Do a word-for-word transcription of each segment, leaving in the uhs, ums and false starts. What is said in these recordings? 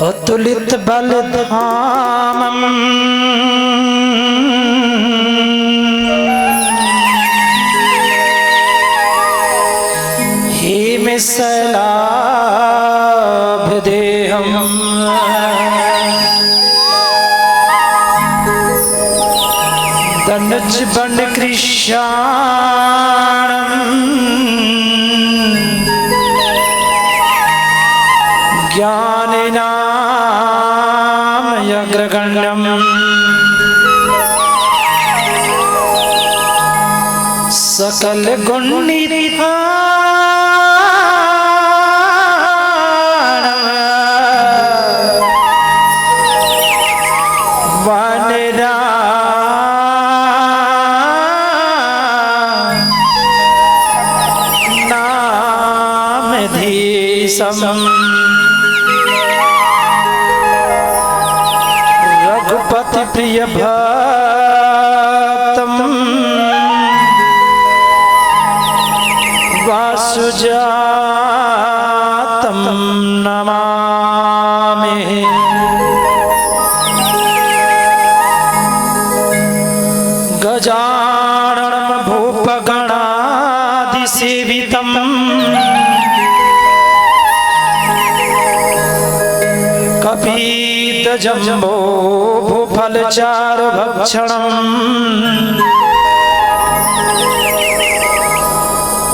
अतुलित बल धामम हेम सैलाभ देहम। दनुज बन कृष्णाणम ज्ञानिनाम अग्रगण्यम। सकल गुण निधानम वनराम नामधीशम। रघुपति प्रिय भक्तम वासुजातम नमामि। गजानन भूपगणादिसेवितम्। कपीत जम्बो भूफल चारु भक्षणम्।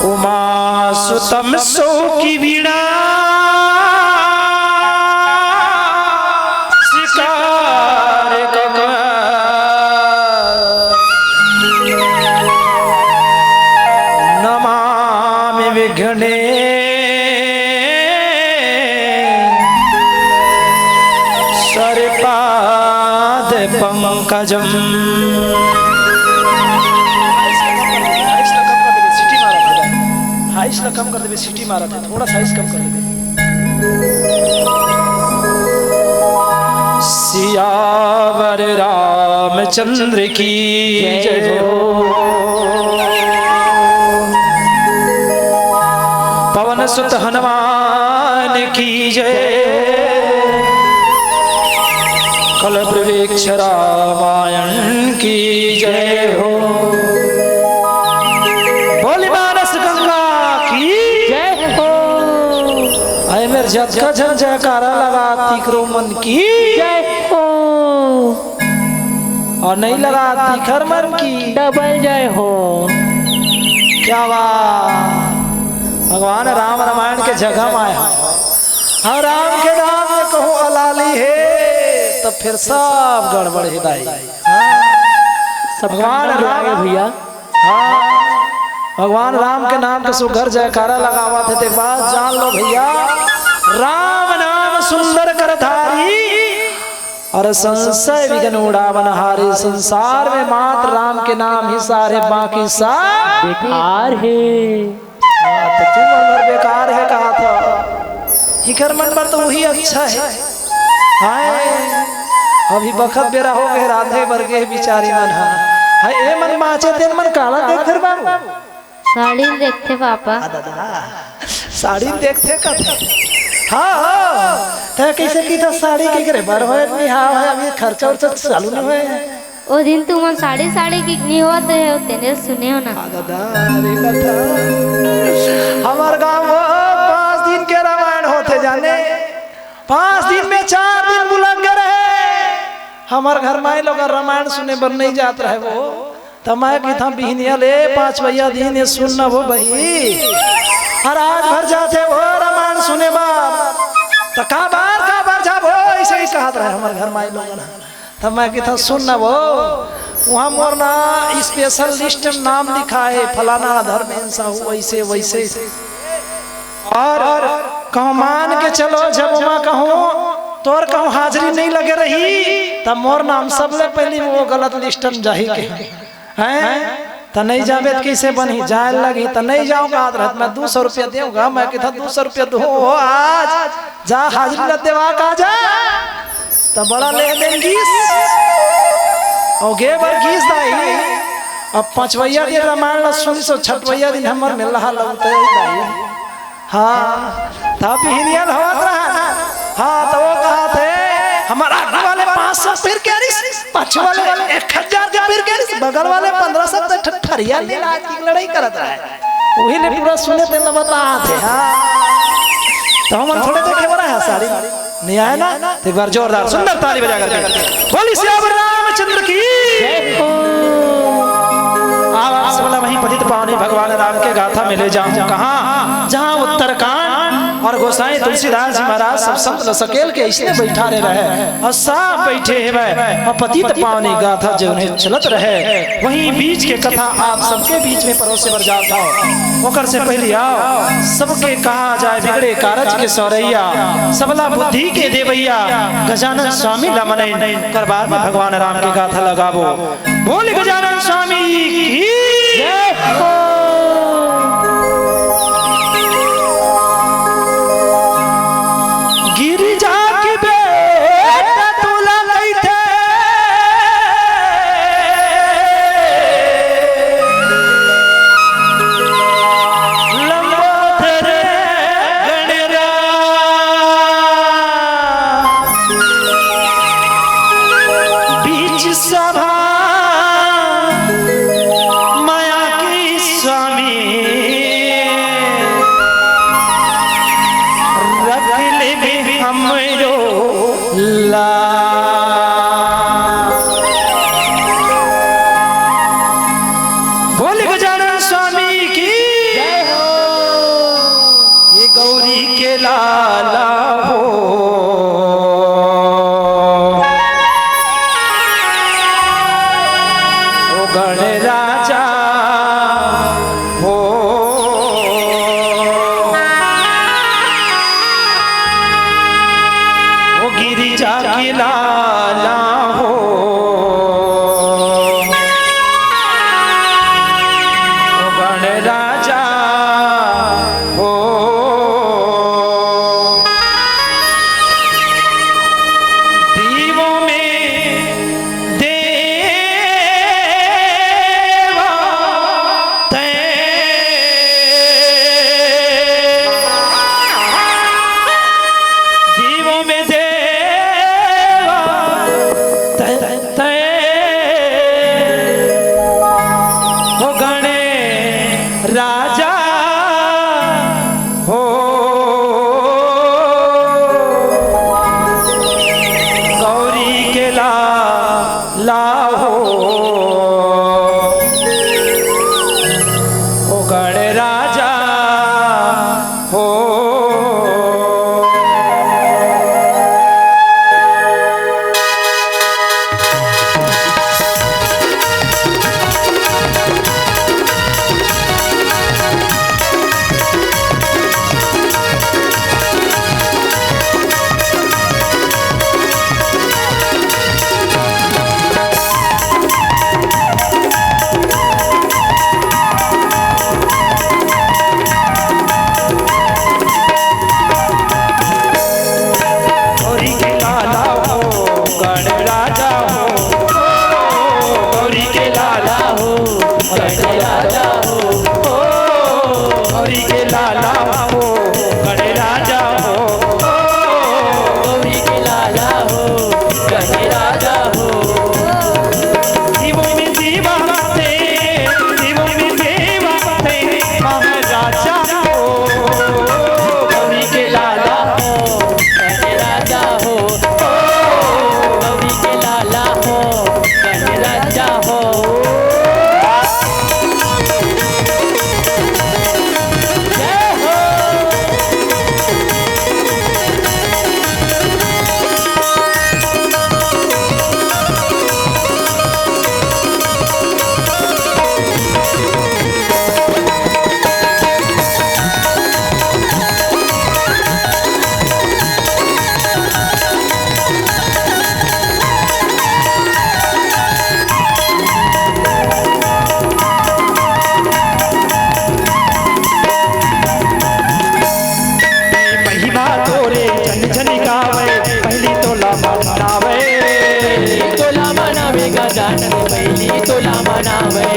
उमासुतम सोकी वीणा शिकारकम। नमामि विघ्ने सर पाद पंकजम। हाइस ला कम कर देबे, सीटी मारत हे, थोड़ा सा हाइस कम कर देबे। सियावर रामचंद्र की जय हो। पवन सुत हनुमान की जय। कल्प वृक्ष रामायण की जय हो। बोली मानस गंगा की जय हो। अय मेर जतका झन जयकारा लगा तिकरो मन की जय हो। अउ नहीं लगा तिखर मन की डबल जय हो। क्या बात। भगवान राम रामायण के जगह में आए हो। हाँ, राम के नाम में कहूँ अलाली हे, तब फिर सब गड़बड़ हे दाई। हाँ। सब भगवान राम भैया। हाँ, भगवान राम के नाम के सुघर जयकारा लगावत हे, ते बात जान लो भैया, राम नाम सुंदर कर धारी, अउ संसय विघ्न उड़ावन हारी। संसार में मात्र राम के नाम ही सार हे, बाकी सब बेकार हे। हाँ, त तू मन भर बेकार हे कहा था। इकर मन बर तो वही अच्छा हे। हाय, अभी बखत बेरा हो गए, रांधे बर गे बिचारी मन हा। हाय, ए मन बाँचे तेन मन काला देख फिर बाबू। साड़ी ल देखथे पापा। आ दादा, साड़ी ल देखथे कथे। हाँ, हाँ। तैं कइसे किथा साड़ी के करे बर होय, बिहाव हे, अभी खर्चा उर्चा चालू नइ होय। ओ दिन तुमन साड़ी साड़ी के नइ होवत रहे हो, तेने सुने हो ना। आ दादा, अरे कथा। हमर गाँव वो पाँच दिन के रामायण होथे जाने, पाँच दिन में चार दिन बुलग गे रहे। हमर घर माई लोग रामायण सुने बर नइ जात रहे वो। त मैं किथा बिहनिया ले पाँच बइया दिन ये सुन न वो बही। अउ आज भर जाथे वो रामायण सुने बर। त का बार, का बार जाबो, अइसे ही कहत रहे हमर घर माई लोगन ह। त मैं किथा सुन न वो, उहाँ मोर ना special list में नाम लिखा हे, फलाना धर्मेन साहू, अइसे वइसे। अउ कहूँ मान के चलो, जब मैं कहूँ तोर कहूँ हाजिरी नइ लगे रही, त मोर नाम सबले पहिली वो गलत list में जाही के। हैं? त नइ जाबे त कइसे बनही? जाय लगही त नइ जाँव कहत रहे, मैं दू सौ रुपया देंव गा, मैं किथा दू सौ रुपया दूँ हो आज, जा हाजिरी ला देवा का जा। त बड़ा लेन देन गीस। अउ गे बर गीस दाई। अब पँचवइया दिन रामायण ला सुनिस अउ छठवइया दिन हमर मेला ह लगथे दाई। हाँ, त बिहनिया ल होवत रहा। हाँ, त वो कहत हे, हमर आगू वाले पाँच सौ पिरकेरिस, पाछू वाले एक हजार के पिरकेरिस, बगल वाले पन्द्रह सौ त ठठरिया ले आज की लड़ाई करत रहे। उही ले पूरा सुने तेला बतात हे। हाँ, त हमन थोड़े देखे बर हे साड़ी। नइ आय ना? त एक बार जोरदार सुंदर ताली बजा करके बोली सियावर रामचंद्र की। जय हो। अब आप सबला वहीं पतित पावनी भगवान राम के गाथा में ले जाहूँ कहाँ, जहाँ उत्तरकांड अउ गोसाई तुलसीदास जी महाराज सब संत ल सकेल के अइसने बइठारे रहे अउ सब बइठे हवय अउ पतित पावनी गाथा जे उन्हें चलत रहे, वहीं बीच के कथा आप सबके बीच में परोसे बर जात हव। ओकर से पहिली आव, सबके कहा जाय बिगड़े कारज के सौरैया, सबला बुद्धि के देवैया, गजानन स्वामी ल मनइन, ओकर बाद में भगवान राम के गाथा ल गाबो। बोल गजानन स्वामी की जय हो। गिरिजा की बेटा तुला कहिथे लंबोदर गणराज। बीच सभा माया की स्वामी रख ले भी हमरो ला। बोल गजानन स्वामी की जय हो। ये गौरी के लाला हो, ओ गण राजा हो, ओ गिरिजा के लाला हो, ओ गण राजा हो। दीवों में देवा तैं, दीवों में देवा तैं, तैं, हो गणे राजा हो। गौरी के लाला हो, ओ गण राजा हो। जान दे पहिली तोला मनावे,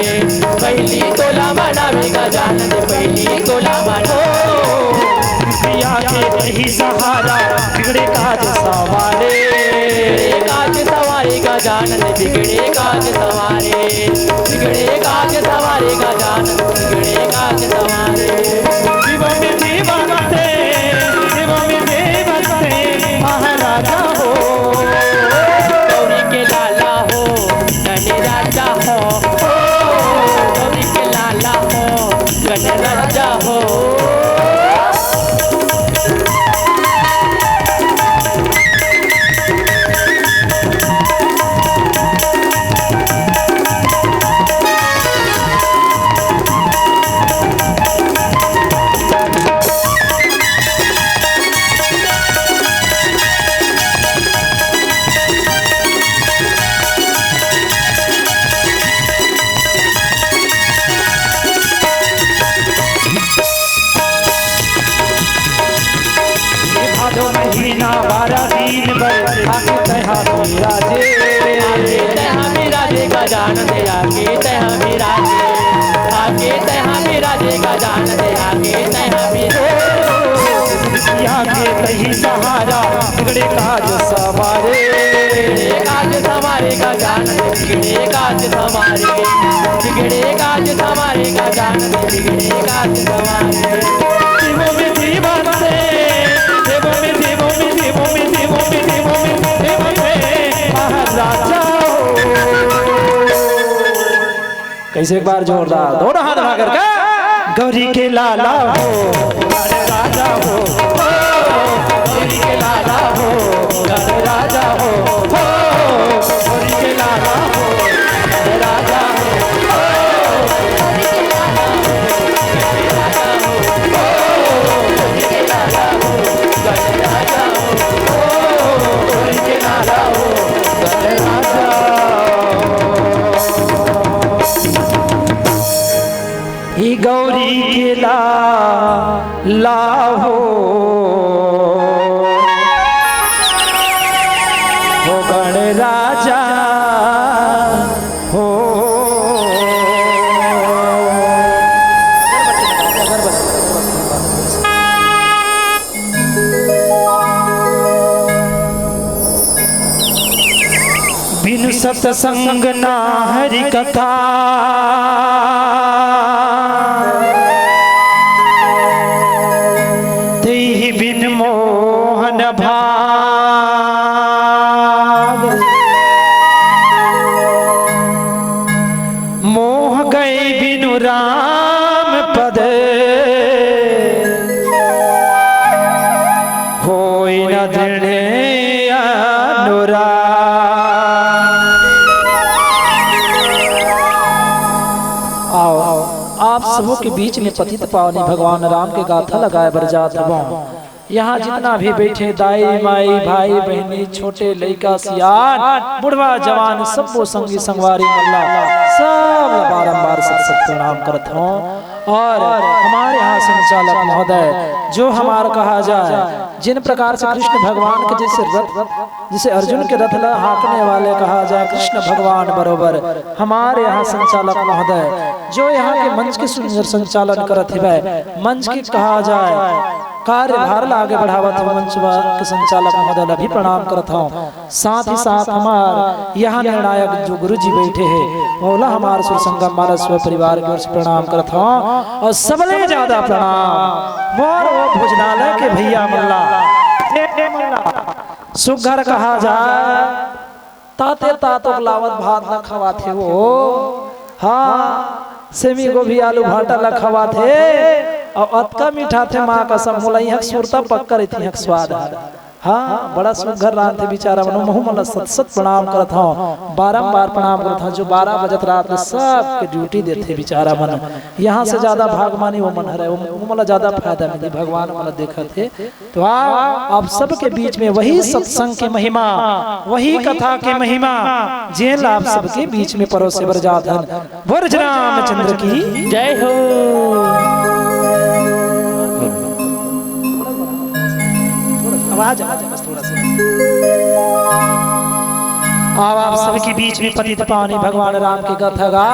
पहिली तोला मनावे गजानन दे पहिली तोला मनावे। पिया के तही सहारा बिगड़े काज सवारे। बिगड़े काज सवारे गजानन दे बिगड़े काज सवारे। बिगड़े काज सवारे गजानन दे बिगड़े काज सवारे। शिव में देवते, शिव में देवते महाराजा हो। गौरी के लाला हो, गणराजा हो, हो, गौरी के लाला हो, गणराजा हो। ये भादो महीना बारह दिन बर आके तैहा विराजे। आके तैहा विराजे गजानन दे, आके तैहा विराजे। आके तैहा विराजे गजानन दे, आके तैहा विराजे। आके तही सहारा बिगड़े काज सवारे। बिगड़े काज सवारे गजानन, बिगड़े काज सवारे। बिगड़े काज सवारे गजानन, बिगड़े काज सवारे। देवों में देवते, देवों में, देवों में, देवों में, देवों में, देवों में, देवों में महाराजा हो। कैसे एक बार जोरदार दोनों हाथ उठा करके। गौरी के लाला हो, गण राजा हो, हो, गौरी के लाला हो, गण राजा हो, हो, गौरी के लाला हो, गण राजा हो, हो, गौरी के लाला हो, गण राजा हो, हो, गौरी के लाला हो, गण राजा हो, हो, गौरी के लाला हो, गण राजा हो। ही गौरी के ला, लाहो, हो गण राजा हो। बिनु सतसंग ना हरि कथा, तेहि बिन मोहन भाग। मोह गए बिनु राम पद, होय न दृढ़ अनुराग। आओ, आप सबों के बीच में पतित पावनी भगवान राम के गाथा लगाए बर जात हवं। यहाँ जितना भी बैठे दाई, माई, भाई, बहिनी, छोटे लइका, सियान, बुढ़वा, जवान, सबो संगी संगवारी मन ला, सब ला बारंबार सत सत प्रणाम करत हवं। और हमारे यहाँ संचालक महोदय, जो हमार कहा जाए, जिन प्रकार से कृष्ण भगवान के जैसे रथ, जैसे अर्जुन के रथ ला हाँकने वाले कहा जाए कृष्ण भगवान बरोबर, हमारे यहाँ संचालक महोदय, जो यहाँ के मंच के सुंदर संचालन करत हवय, मंच के कहा जाए कार्यभार ला आगे बढ़ावत हवय, मंच के संचालक महोदय ला भी प्रणाम करत हवं। साथ ही साथ हमार यहाँ निर्णायक जो गुरु जी बैठे हे, ओला हमार सुर संगम मानस परिवार की ओर से प्रणाम करत हवं। और सबले ज्यादा प्रणाम मोर वो भोजनालय के भैया मन ला, जे मन ला सुघर कहा जाए, ताते तातोक लावत भात ला खवाथे वो। हाँ, सेमी गोभी आलू भाटा ला खवाथे, अउ अतका मीठाथे माँ कसम, मोला इहाँ के सुरता पक्का रहिथे, इहाँ के स्वाद ह। हाँ, बड़ा सुघर रांधथे बिचारा मन, महू मन ला सत सत प्रणाम करत हवं, बारंबार प्रणाम करत हवं। जो बारह बजत रात ले सबके ड्यूटी देथे बिचारा मन, यहाँ से ज्यादा भागमानी वो मन हरय, वो, वो मन ला ज्यादा फायदा मिलथे, भगवान मन ला देखत हे। तो आओ, आप सबके बीच में वही सत्संग की महिमा, वही कथा की महिमा, जेन ला आप सबके बीच में परोसे बर जात हन। ब्रज रामचंद्र की जय हो। आवाज, आवाज, बस थोड़ा सा। अब आप सबके बीच में पतित पावनी भगवान राम के गाथा गा,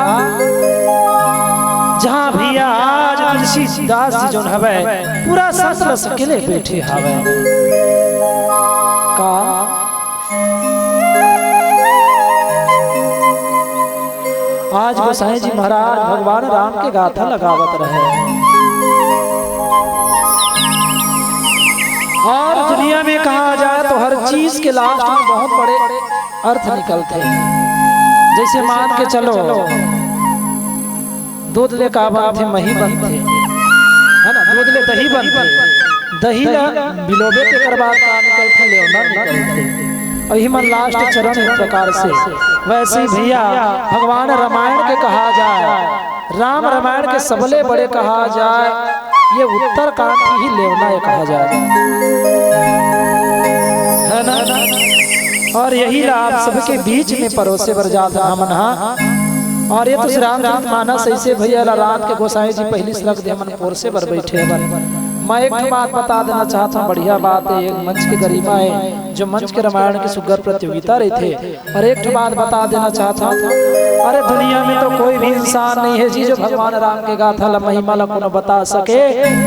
जहाँ भैया आज तुलसीदास जी जोन हवय, पूरा संत रस अकेले बैठे हवय। का आज गोसाई जी महाराज भगवान राम के गाथा लगावत रहे। और दुनिया में कहा जाए तो हर चीज के लास्ट में बहुत बड़े अर्थ निकलथे। जैसे मान के चलो, दूध ले का बनथे? मही बनथे, है ना? दूध ले दही बनथे, दही ला बिलोबे तेकर बाद का निकलथे? लेवना निकलथे। और यही मन लास्ट चरण एक प्रकार से। वैसे ही भैया, भगवान रामायण के कहा जाए, राम रामायण के सबले बड़े कहा जाए, ये उत्तरकांड ही लेवना ये कहा जाए, है ना? और यही ला आप सबके बीच में परोसे बर जात हन हमन हा। और ये तो श्री रामचरित मानस ऐसे भैया ला रात के गोसाई जी पहली श्रद्धा दे हमन पोरसे बर बैठे हवन। मैं एक ठो बात बता देना चाहत हूँ, बढ़िया बात है, एक मंच के गरिमा है, जो मंच के रामायण की सुग्घर प्रतियोगिता रहिथे। और एक ठो बात बता देना चाहत हूँ, अरे दुनिया में तो कोई भी इंसान नहीं है जी जो भगवान राम के गाथा ला महिमा ला कोनो बता सके,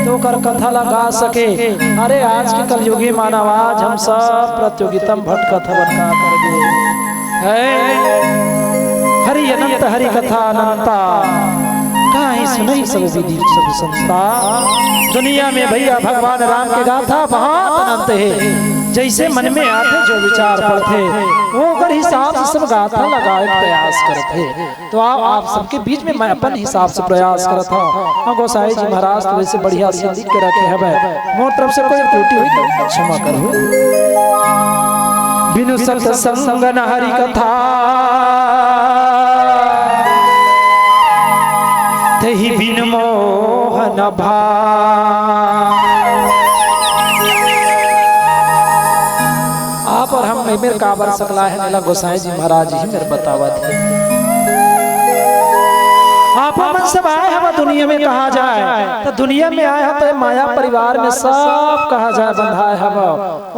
तो ओकर कथा ला गा सके। अरे आज के कलयुगी मानव, आज हम सब प्रतियोगिता में भटकत हवन, का करबे? है हरि अनंत हरि कथा अनंता, काहि सुनहि सब विधि सब संता। दुनिया में भैया भगवान राम के गाथा बहुत अनंत है। जैसे मन में आथे, जो विचार पड़थे, वो ओकर हिसाब से सब गाथा लगाए के प्रयास करथे। तो आप, आप सबके बीच में मैं अपन हिसाब से प्रयास करत हूँ। हाँ, गोसाई जी महाराज तो वैसे बढ़िया से लिख के रखे हवे, मोर तरफ से कोई त्रुटि हुई तो क्षमा करहु। बिनु सत्संग न हरि कथा, तहि बिन मोह न भाव। आप और हम एमेर काबर सकला है, एला गोसाई जी महाराज ही मेर बतावत है। आप मन सब आए हव दुनिया में, कहा जाए तो दुनिया में आए हव तो माया परिवार में सब, कहा जाए, बंधाए हव।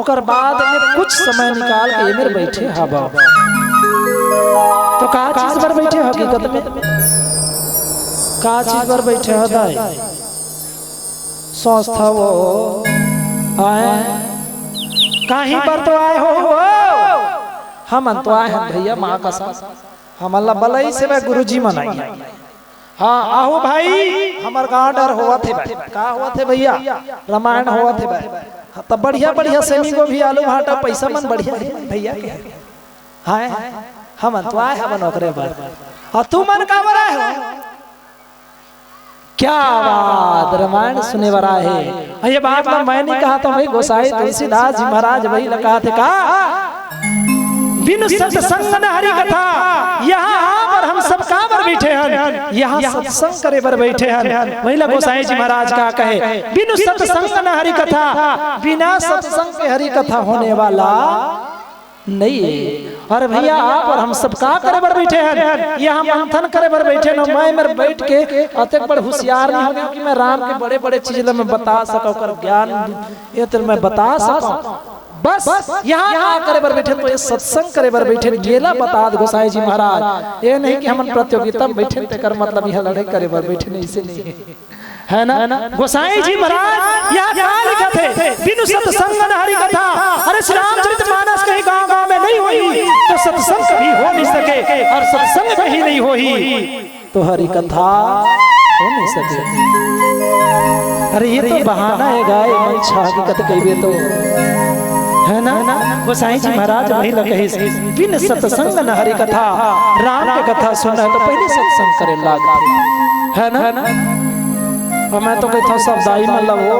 ओकर बाद में कुछ समय निकाल के एमेर बैठे हव, तो का चीज बर बैठे हव हकीकत में? का चीज बर बैठे हव दाई? स्वस्थ हो आए, काहीं बर तो आए हो, हो? हमन तो आए हन भैया माँ कसम, हमन ला बलई से वह गुरु जी मन आई। हाँ, आहू भाई, हमर गांव डर होवत हे भाई। का होवत हे भैया? रामायण होवत हे भाई। हाँ, तब बढ़िया बढ़िया सेमी गोभी आलू भाटा पैसा मन बढ़िया हे भैया के। हाय, हमन तो आए हवन ओकरे बर। और तू मन काबर आए हो? क्या बात, रामायण सुने बर आए हे। और ये बात ला मैं नहीं कहा तो भाई, गोसाई तुलसीदास जी महाराज वही ला कहा थे का, बिनु सत्संग न हरि कथा। यहाँ हाँ पर हम सब काबर बैठे हन, यहाँ सत्संग करे बर बैठे हन। वही ला गोसाई जी महाराज का कहे, बिनु सत्संग न हरि कथा, बिना सत्संग के हरि कथा होने वाला नहीं है। अरे भैया, आप और हम सब का करे बर बैठे हन? यहाँ मंथन करे बर बैठे हन। मैं मेर बैठ के अतेक बड़ होशियार नहीं हो गया कि मैं राम के बड़े-बड़े चीज ला मैं बता सका, ओकर ज्ञान ये तो मैं बता सका। बस यहाँ का करे बर बैठे, तो ये सत्संग करे बर बैठे, ये ला बता दे गोसाई जी महाराज। ये नहीं कि हमन प्रतियोगिता में बैठे, तेकर मतलब यहाँ लड़ाई करे बर बैठे, नहीं, इसे नहीं है। है ना? गोसाई जी महाराज यहाँ का लिखत हे, बिनु सत्संग न हरि कथा। अरे श्री रामचरित मानस कहीं गांव गांव में नहीं होही, तो सत्संग कभी हो नहीं सके, और सत्संग कहीं नहीं होही, तो हरि कथा हो नहीं सके। अरे ये तो बहाना हे गाय, मन छा हकीकत कहिबे तो, है ना? गोसाई जी महाराज वही ला कहिस, बिन सत्संग न हरि कथा। राम के कथा सुनना है तो पहले सत्संग करे लागथे, है ना? और मैं तो कहता हूँ सब दाई मन ला वो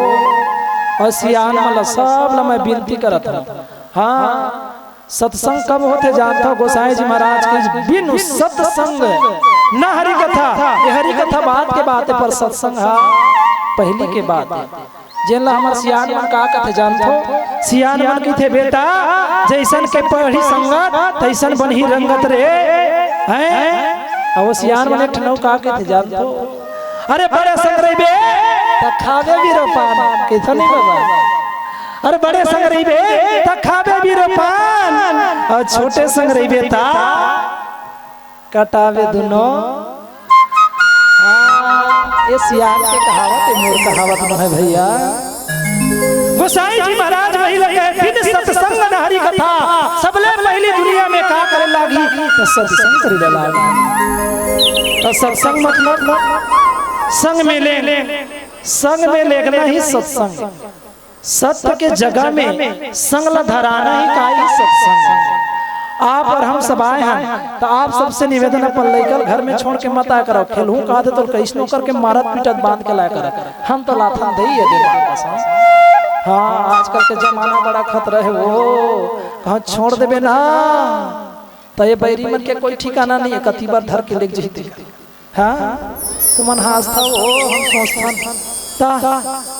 और सियान मन ला, सब ला मैं विनती करत हूँ। हाँ, सत्संग कब होथे जानत हो? गोसाई जी महाराज के बिनु सत्संग न हरि कथा। ये हरि कथा बात के बात है, पर सत्संग हा पहली के बात है। जेन ला हमर सियान मन का कथे जानत हो? सियान मन कथे, "बेटा, जैसन के पढ़ी संगत, तैसन बनही रंगत रे।" हैं? अब वो सियान मन एक ठन अउ का कथे जानत हो? "अरे बड़े संग रहिबे, त खाबे भी रो पान।" कथे नहीं बाबा? अरे बड़े संग रहिबे त खाबे बीरो पान, अउ छोटे संग रहिबे त कटाबे दुनो। हाँ, ये सियान के कहावत, ये मोर कहावत नोहे भइया। गोसाई जी महाराज वही लगे, बिन सत्संग न हरि कथा। सबले पहिली दुनिया में का करे लागही? त सत्संग करे लागही। त सत्संग मतलब संग में ले, संग में लेगना ही सत्संग। सत्य के जगह में संग ल धराना ही का ही सत्संग। आप अउ हम सब आए हन, त आप सबसे निवेदन हे, अपन लइका ल घर में छोड़ के मत आए करव। खेलहूं कहा दे त कइसनो करके मारत पीटत बांध के लाए करव। हम तो लाथन दे ही हे दे मार कसम। हाँ, आजकल के जमाना बड़ा खतरा हे वो, कहूं छोड़ देबे ना, त ये बैरी मन के कोई ठिकाना नहीं हे, कति बार धर के लेग जही। हाँ, तुमन हाँसथव, ओ, हम सोचथन। त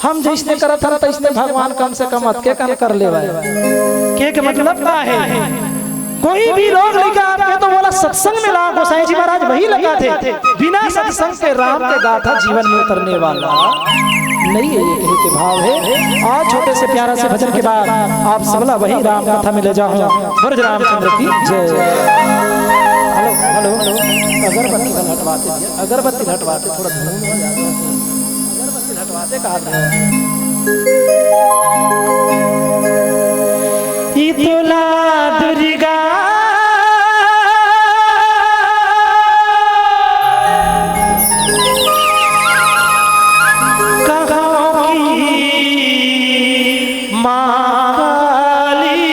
हम जइसने करत हन, तइसने भगवान कम से कम अतके कन कर लेवय। के, के मतलब का हे? कोई भी रोग लइका आपके त वोला सत्संग में ला, गोसाई जी महाराज वही लगाथे। बिना सत्संग के राम के गाथा जीवन में उतरने वाला नहीं हे, ये कहे के भाव हे। आज छोटे से प्यारा से भजन के बाद आप सबला वही राम कथा में ले जाहूं। ब्रज रामचंद्र की जय। हेलो, हेलो, अगरबत्ती ल हटवा दे भइया, अगरबत्ती ल हटवा दे, थोड़ा धुंध हो जाता है। अगरबत्ती ल हटवा दे, कहा दे। ई तोला दुर्गा कहां की माँ काली,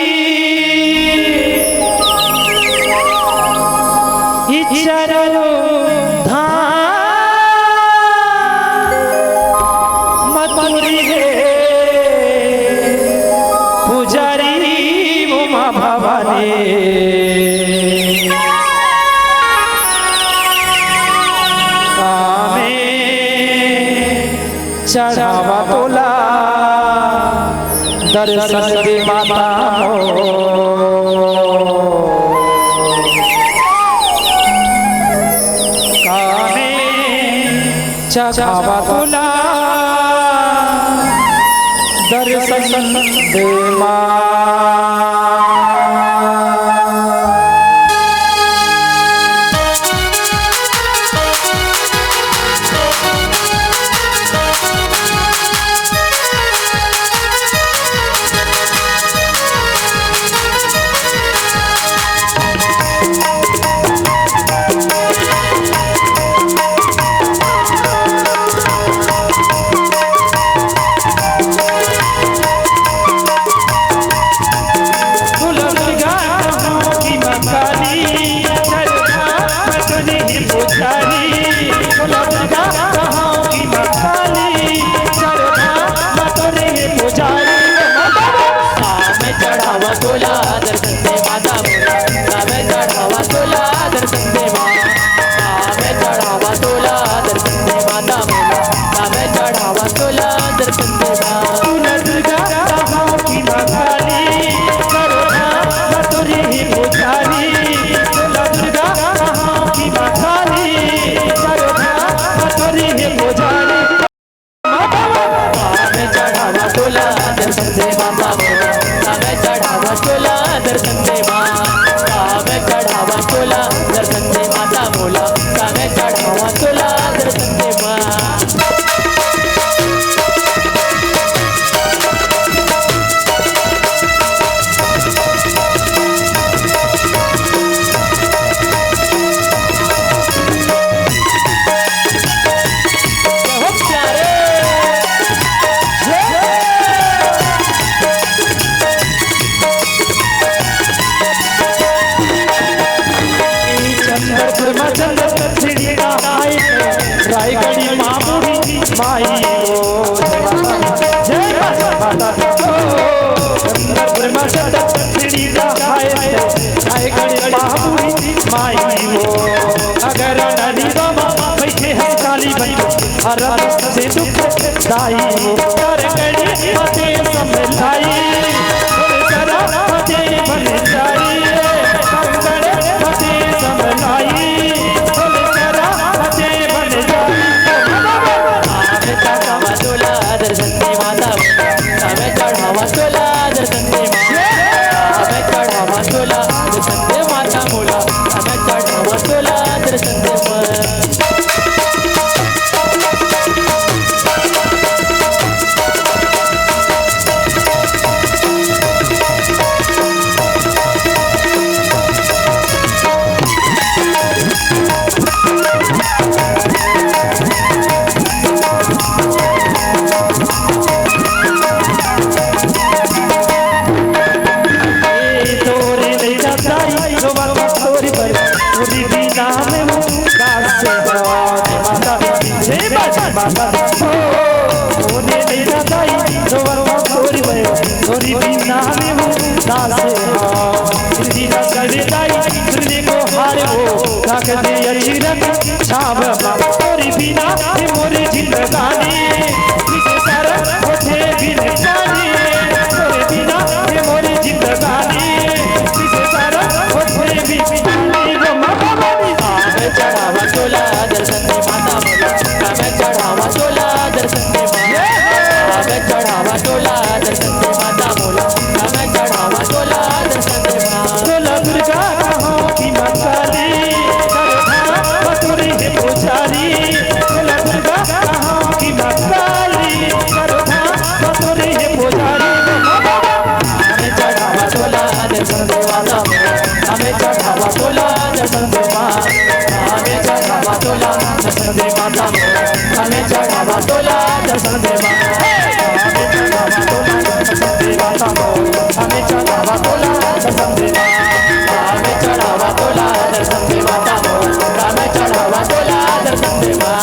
ई चारों धाम तुरी हे पुजारी उमा भवानी। कामे चढ़ावा तोला दर्शन दे माता हो। कामे चढ़ावा तोला दर्शन दे माँ। चंद्रपुर में चंद्र दक्षिणी का आई, रायगढ़ी माँ बूढ़ी माई ओ। जय माता दी। चंद्रपुर में चंद्र दक्षिणी का आई, रायगढ़ी माँ बूढ़ी माई ओ। अगर नदी बाबा बैठे हैं काली बंधु, हर से दुख दाई ओ। कर कड़ी बातें समझाई, कर करा बातें बन जाई। दर्शन दे माता, तवे चढ़ावा तोला ओ, ओ रे मेरा दाई, रोवत तोरी भयो, तोरी बिना में हूँ दास हो। बिना करे दाई, सुनने को हार हो, ताकत अचरज छाव। तोरी बिना हे मोरी जिंदगानी, तुझे सारा होते बिन जानी। तोरी बिना हे मोरी जिंदगानी, तुझे सारा होते बिन जानी। वो माँ बाबा नी। आवे चढ़ावा तोला दर्शन दे माता मोला, आवे चढ़ावा तोला दर्शन दे माँ। आवे चढ़ावा तोला दर्शन दे माता मोला, आवे चढ़ावा तोला दर्शन दे माँ। तोला दुर्गा कहाँ की माँ काली, करधा मथुरी हे पुजारी। तोला दुर्गा कहाँ की माँ काली, करधा मथुरी हे पुजारी। हमें चढ़ावा तोला दर्शन दे माता मोला, हमें चढ़ावा तोला दर्शन दे माँ। हमें चढ़ावा तोला दर्शन दे माता मोला, हमें चढ़ावा तोला दर्शन दे माँ। हमें चढ़ावा तोला दर्शन दे माता मोला, हमें चढ़ावा तोला दर्शन दे माँ। हमें चढ़ावा तोला दर्शन दे माता मोला, हमें चढ़ावा तोला दर्शन दे माँ।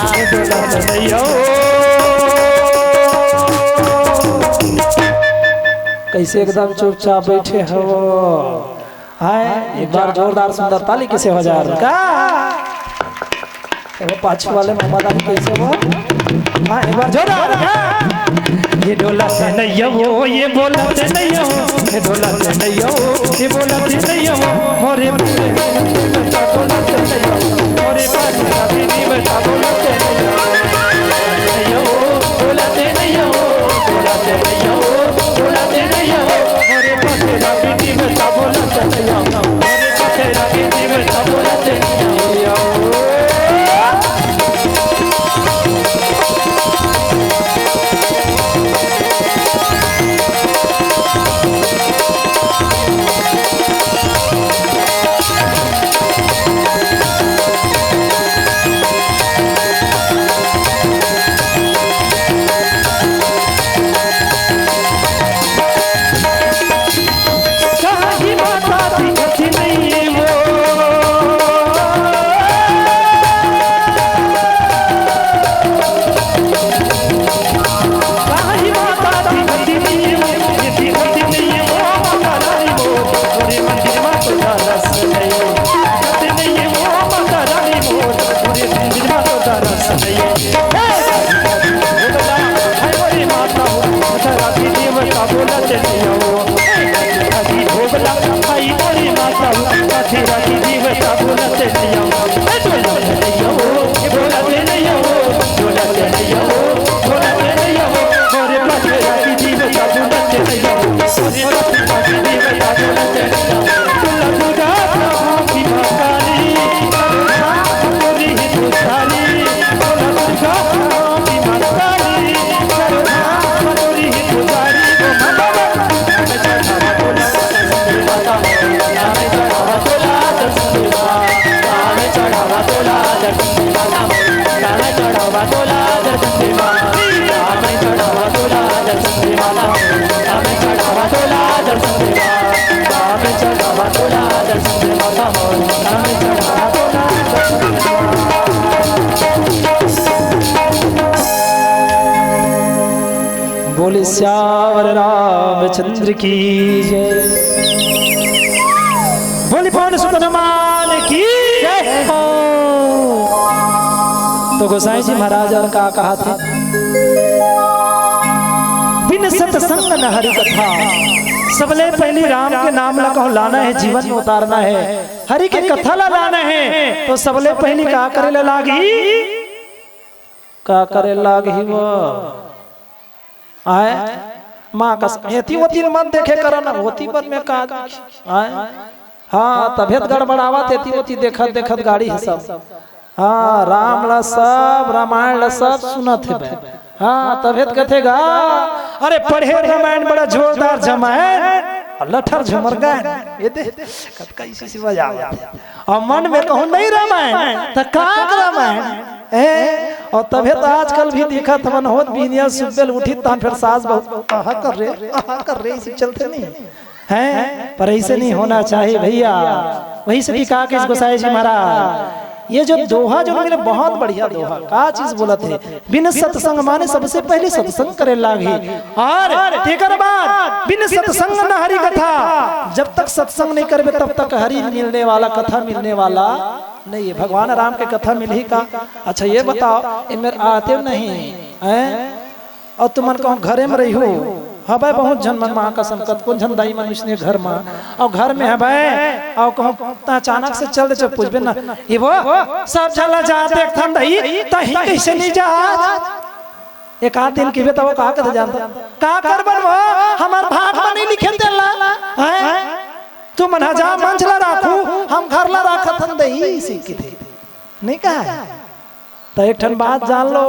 कैसे एकदम चुपचाप बैठे हो? हाय, एक बार जोरदार सुंदर ताली किसे हो जाए का? वो पाछू वाले मामा दादी कैसे हो? हाँ, एक बार जोरदार। ये डोला से नहीं हो, ये बोला से नहीं हो, ये डोला से नहीं हो, ये बोला से नहीं हो। मोरे मोरे पास का बीबी बता बोला से नहीं हो। बोले सियावर रामचंद्र की जय। बोले पवन सुत हनुमान की जय हो। तो गोसाई जी महाराज और का कहा थे, बिन सत्संग न हरि कथा। सबले पहली राम के नाम ला कहूँ लाना है, जीवन में उतारना है, हरि के कथा ला लाना है, तो सबले पहली का करे ला लागी? का करे लागही वो? आय, माँ कस-, एती ओती मत देखे करन, ओती बन में का देखी? आय, हाँ, तभेत गड़बड़ावत, एती ओती देखत, देखत गाड़ी है सब। हाँ, राम ला सब, रामायण ला सब सुनत हे बे। हाँ, तभेत कथे गा, अरे पढ़े रामायण बड़ा जोरदार जमाए, लठर झमर गाए। ये दे, कतका इसी से बजावत हे। अउ मन में कहूँ नहीं रामायण, त का रामायण? ए, अउ तभे तो आजकल भी दिखत हवन होत बिहनिया सुबेल उठित तहन फेर सास बहू, आहा कर रे, आहा कर रे, इसी चलते नहीं। हैं? पर ऐसे नहीं होना चाहिए भैया। वही से कि का किस गोसाई जी महाराज, ये जो दोहा जो मिले, बहुत बढ़िया दोहा। का चीज बोलत हे? बिन सत्संग माने सबसे पहले सत्संग करे लागे, और तेकर बाद बिन सत्संग न हरि कथा। जब तक सत्संग नहीं करबे, तब तक हरि मिलने वाला, कथा मिलने वाला नहीं है। भगवान राम के कथा मिलही का? अच्छा, ये बताओ, इनमें आते नहीं हैं? अउ तुमन कहूँ घरे म रहिहू, हवय बहुत झन मन, माँ कसम, कतको झन दाई मन इसने घर म, अउ घर में हवय, अउ कहूँ त अचानक से चल दे, जब पूछबे ना, "ये वो सब झन ला जात देखथन दाई, तहीं कइसे नहीं जात?" एक आध दिन किबे त वो का कथे जानत, "का करबन वो, हमर भाग म नहीं लिखे तेला, हैं? तुमन ह जा मंच ला राखू, हम घर ला राखत हन दाई," अइसे किथे, नहीं कहा? त एक ठन बात जान लो,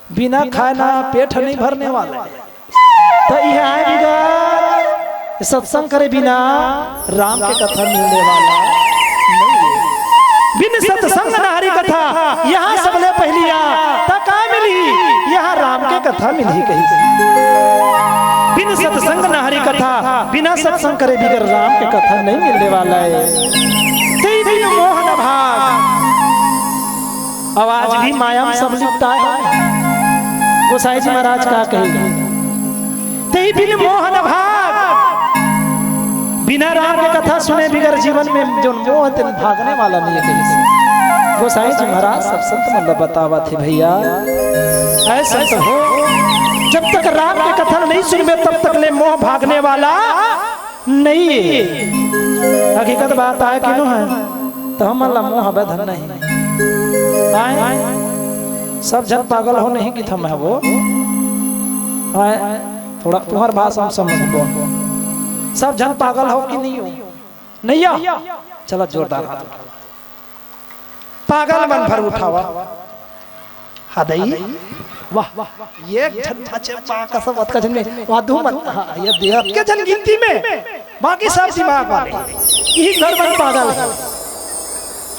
बिना खाए ना पेट नहीं भरने वाला है। त इहाँ आए बिगर सत्संग करे बिना राम के कथा मिलने वाला नहीं है। बिन सत्संग न हरि कथा, यहाँ सबले पहली आ, त का मिलही? यहाँ राम के कथा मिलही कही। बिन सत्संग न हरि कथा, बिना सत्संग करे बिगर राम के कथा नहीं मिलने वाला है। तेहि बिनु मोह न भाग। अब आज भी माया में सब लिपटा है। गोसाई जी महाराज का कहे, "तेहि बिनु मोह न भाग।" बिना राम के कथा सुने बिगर जीवन में जो मोह है, तेन भागने वाला नहीं है कहीं से। गोसाई जी महाराज सब संत मन ल बतावत हे, भैया, ऐ संत हो, जब तक राम के कथा नहीं सुनबे, तब तक ले मोह भागने वाला नहीं है। हकीकत बात आय कि नो है, त हमन ला मोह हवय धन नहीं। आय, सब झन पागल हो नहीं कि थम है वो। आय, थोड़ा तुहर भाषा हम समझ बोल। सब झन पागल हो कि नहीं हो? नहीं हो? चला जोरदार हाथ उठावा। पागल मन भर उठावा। हाँ दई, वाह, एक झन बचे बा कसम, अतका झन में, वाह, दू मन, हाँ, ये दे, अतके झन गिनती में, बाकी सब दिमाग वाले, इही घर मन पागल है।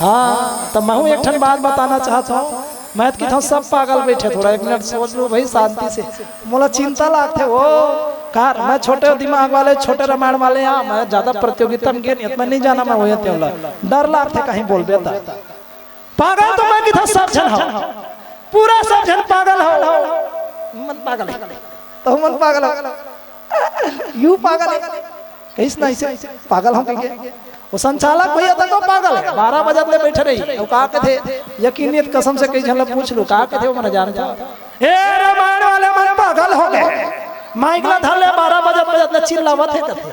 हाँ, त महूँ एक ठन बात बताना चाहत हूँ, मैं तो किथों सब पागल बैठे, थोड़ा एक मिनट सोच लो भाई शांति से, मोला चिंता लागथे वो, कार, मैं छोटे दिमाग वाले, छोटे रामायण वाले, हाँ, मैं ज्यादा प्रतियोगिता में गे नहीं, इतना नहीं जाना मैं, वही तेवला डर लागथे कहीं बोलबे त। पागल तो मैं किथों सब झन हो, पूरा सब झन पागल हो। मन पागल है, तो मन पागल हो, यू पागल है, कइस ना इसे पागल हो कहिके। वो संचालक भैया तक तो पागल है, बारह बजे ले बैठे रही। वो का कथे, यकीन नहीं, कसम से कई झन ला पूछ लो, का कथे वो मन जानता। ए रामायण वाले मन पागल हो गए, माइक ला धर ले, बारह बजे बजे ले चिल्लावत है कथे।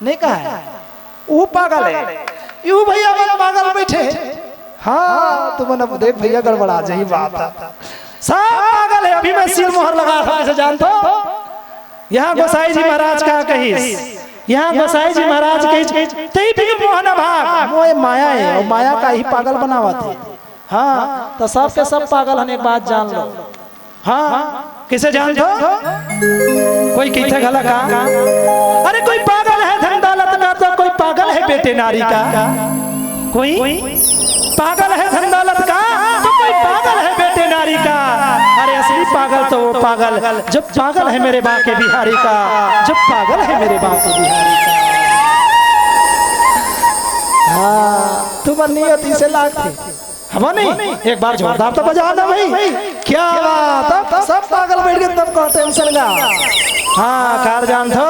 नहीं कहा है, वो पागल है, यू भैया मन पागल बैठे। हाँ, तुमन अब देख भैया गड़बड़ा जाही बात है, सब पागल है। अभी मैं सील मोहर लगा था, कैसे जानत हो? यहाँ गोसाई जी महाराज का कहिस, यहाँ गोसाई जी महाराज कहिस, "तेहि बिनु मोह न भाग।" मोह माया है, और माया का ही पागल बनावत है। हाँ, तो सब के सब पागल हन, एक बात जान लो। हाँ, किसे जानत हो? कोई कहिथे घला का, "अरे कोई पागल है धन दौलत का, तो कोई पागल है बेटे नारी का।" कोई पागल है धन दौलत का, तो कोई पागल है बेटे नारी का। अरे असली पागल तो वो पागल, जो पागल है मेरे बांके बिहारी का, जो पागल है मेरे बांके बिहारी का। हाँ, तुमन नहीं होती से लागथे। हवा नहीं? एक बार जोरदार तो बजा ना भाई। क्या बात, अब सब पागल बैठ गए, तब कहो टेंशन का। हाँ, कार जानत हो,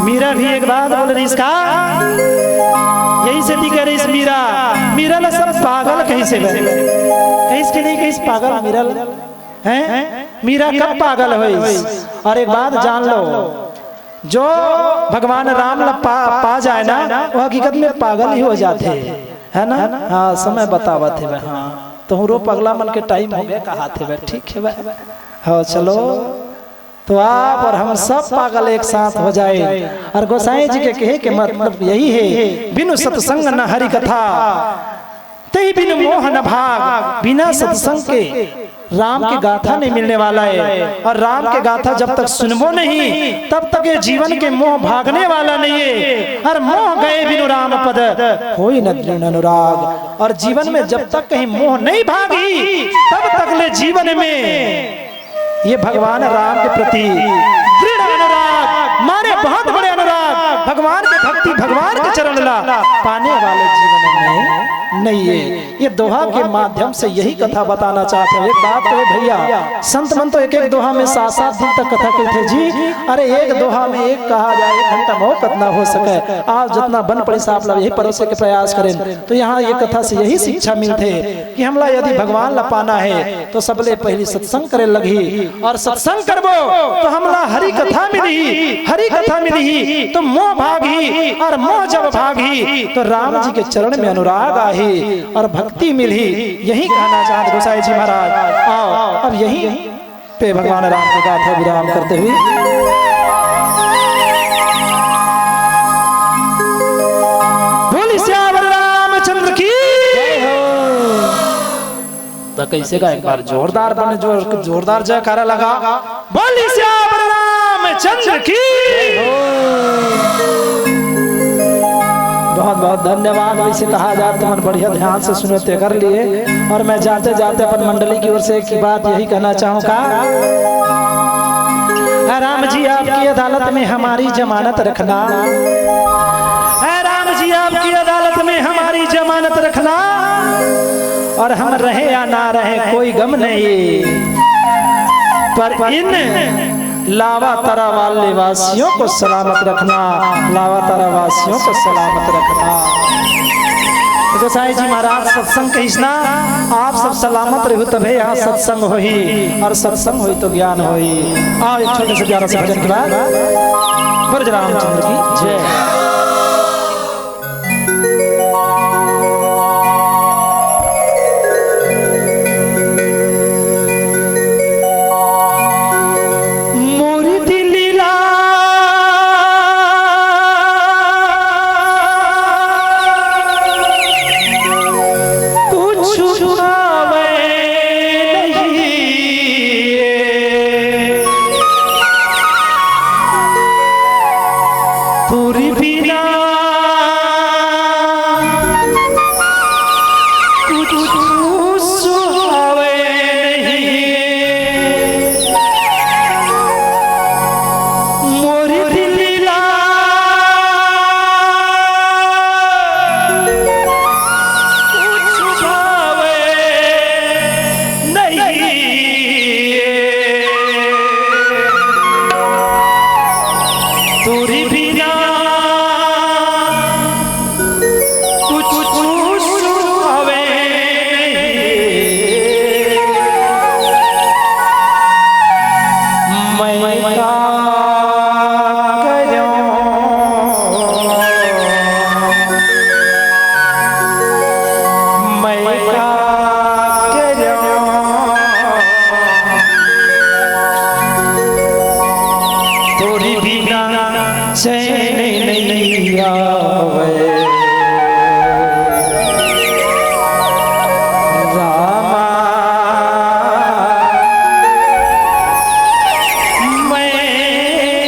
मीरा भी एक बात बोल रही इसका, यही से दी करे इस मीरा, मीरा ला सब पागल कहिसे बे, कहिस कि नहीं कहिस पागल मीरा ला? हैं? मीरा कब पागल होइस? और एक बात जान लो, जो भगवान राम ला पा, पा जाए ना, वो हकीकत में पागल ही हो जाथे, है ना? हाँ, समय बतावत हे। हाँ, तोहरो पगला मन के टाइम हो गया, कहा थे बे, ठीक है बे। हाँ, चलो, तो आप और हम सब पागल एक साथ हो जाए। और गोसाई जी के कहे के मतलब यही है, "बिनु सत्संग न हरि कथा, तेहि बिनु मोह न भाग।" बिना सत्संग के राम के गाथा नहीं मिलने वाला है, और राम के गाथा जब तक सुनबो नहीं, तब तक ये जीवन के मोह भागने वाला नहीं है। और मोह गए बिनु राम पद, होई न दृढ़ अनुराग। और जीवन में जब तक कहीं मोह नहीं भागी, तब तक ले जीवन में ये भगवान राम के प्रति दृढ़ अनुराग, माने बहुत बड़े अनुराग, भगवान के भक्ति, भगवान के चरण ला पाने वाले जीवन में नइ हे। ये दोहा के माध्यम से यही कथा बताना चाहत हे। एक बात तो हे भैया, संत मन तो एक एक दोहा में सात सात दिन तक कथा कहिथे जी। अरे एक दोहा में एक कहा जाए, एक घंटा में वो कतना हो सके। आज जतना बन पड़े साहब ला यही परोसे के प्रयास करें, तो यहाँ ये कथा से यही शिक्षा मिलथे कि हमला यदि भगवान ला पाना हे तो सबले पहिली सत्संग करे लगही, और सत्संग करबो तो हमला हरि कथा मिलही, हरि कथा मिलही तो मोह भागही, और मोह जब भागही तो राम जी के चरण में अनुराग आही और भक्ति मिलही। यही कहना चाहत गोसाई जी महाराज। आओ, अब यही पे भगवान राम के गाथा विराम करते हुए बोली सियावर रामचंद्र की। तो कैसे का एक बार जोरदार बने, जोर, जोरदार जयकारा लगा। बोली सियावर रामचंद्र की। बहुत बहुत धन्यवाद। वैसे कहा जाए तो मन बढ़िया ध्यान से सुने तेकर लिए। और मैं जाते जाते अपन मंडली की ओर से एक बात यही कहना चाहूँ का, "ऐ राम जी आपकी अदालत में हमारी जमानत रखना, ऐ राम जी आपकी अदालत में हमारी जमानत रखना, और हम रहे या ना रहे कोई गम नहीं, पर इन लावा तरा वाले वासियों को सलामत रखना, लावा तरा वासियों को सलामत रखना।" गोसाई जी महाराज सत्संग कहिस ना, आप सब सलामत रहू तभे यहाँ सत्संग होही, और सत्संग होही तो ज्ञान होही। आओ एक छोटे से प्यारा से भजन के बाद ब्रज रामचंद्र की जय। मोर दिल ला कुछ भावे नहीं, तोर बिना कुछ सुहावे नहीं। मोर दिल ला कुछ भावे नहीं, तोर बिना कुछ हवे नहीं। मैं का करूं, मैं का करूं, तोर बिना चैन नहीं आवे। रामा, मैं का करूं।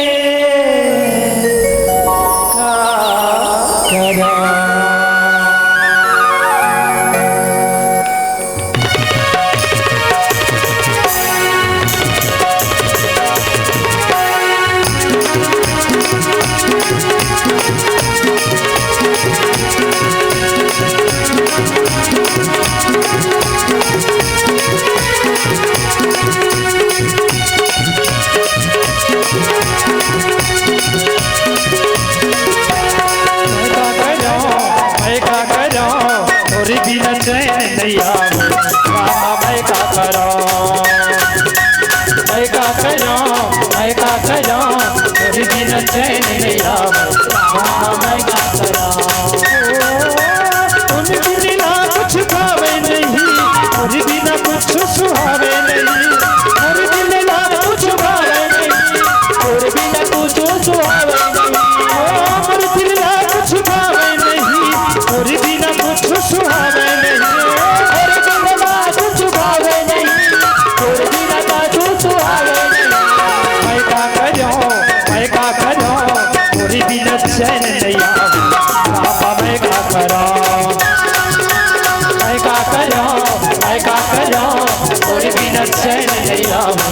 मैं का करूं, मैं का करूं, तोर बिना चैन नहीं आवे। रामा, मैं का करूं, मैं का करूं, मैं का करूं, तोर बिना चैन नहीं आवे। रामा, मैं का करूं। उनकी लीला कुछ भावे नहीं, तोर बिना कुछ सुहावे नहीं। तोर बिना कुछ भावे नहीं, तोर बिना कुछ सुहावे नहीं। ओ, तोर बिना कुछ भावे नहीं, तोर बिना कुछ सुहावे नहीं। तोर बिना कुछ भावे नहीं, तोर बिना कुछ सुहावे नहीं। मैं का करूं, मैं का करूं, तोर बिना चैन नहीं आवे। रामा, मैं का करूं, मैं का करूं, मैं का करूं, तोर बिना चैन नहीं आवे।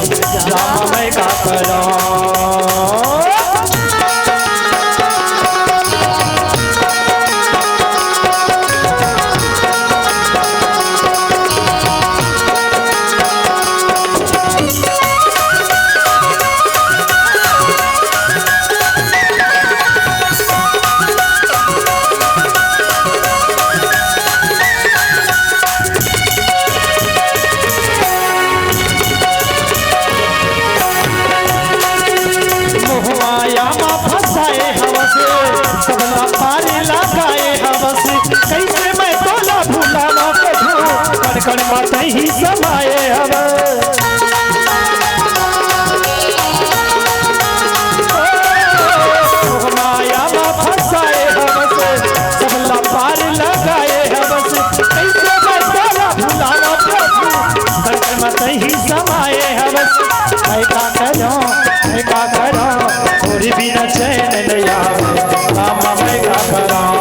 रामा, मैं का करूं। कण म तहीं समाए हवस। ओ, माया म फंसाए हवस, सब ला पार लगाए हवस। कइसे मैं तोला भुलावंव प्रभु, कण म तहीं समाए हवस। मैं का करंव, मैं का करंव, तोरे बिना चैन नइ आवय। राम मैं का करंव,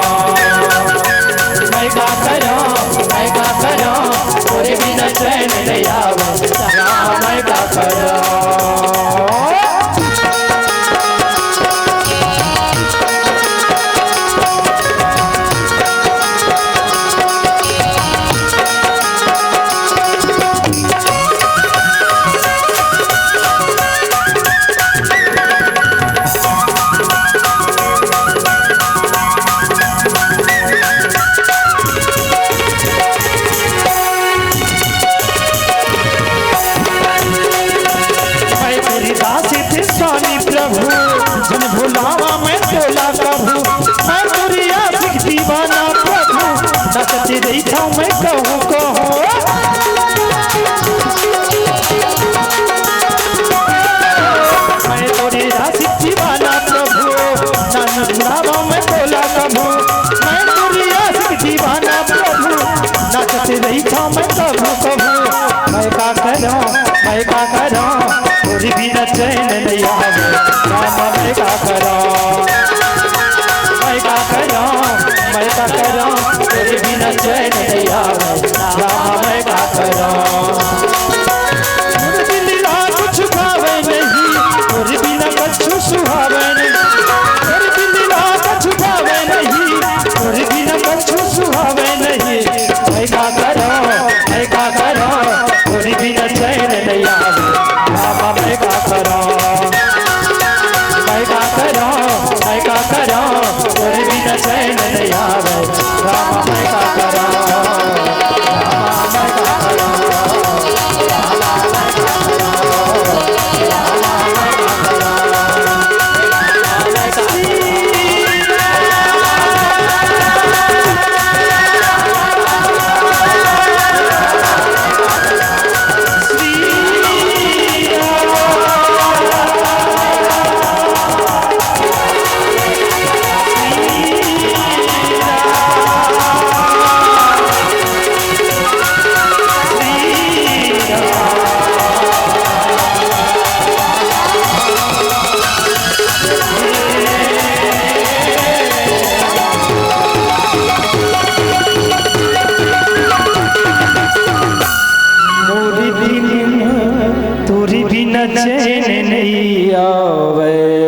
मैं का करंव, मैं का करंव, तोरे बिना चैन नइ आवय। राम मैं का करंव। मैं तोरी दासी थे स्वामी प्रभु, झन भुलावंव मैं तोला कभू। मैं तोरी आशिक दीवाना प्रभु, नाचत रहिथंव मैं कहूँ कहूँ। मैं तोरी आशिक दीवाना प्रभु, झन भुलावंव मैं तोला कभू। मैं तोरी आशिक दीवाना प्रभु, नाचत रहिथंव मैं कभू कभू। मैं का करंव, मैं का करंव, तोरे बिना चैन नइ आवय। राम मैं का करंव, मैं का करंव, मैं का करंव, तोरे बिना चैन नइ आवय। राम मैं का करंव। मोर दिल ला कुछु भावय नहीं, तोरे बिना कछु सुहावय नहीं। मोर दिल ला कुछु भावय नहीं, तोरे बिना कछु सुहावय नहीं। मैं का करंव, मैं का करंव, तोरे बिना चैन नइ आवय। राम मैं का करंव, मैं का करंव, मैं का करंव, तोरे बिना चैन नइ आवय। राम मैं का करंव, राम मैं का करंव। मोर दिल म तोरे बिना चैन नइ आवय।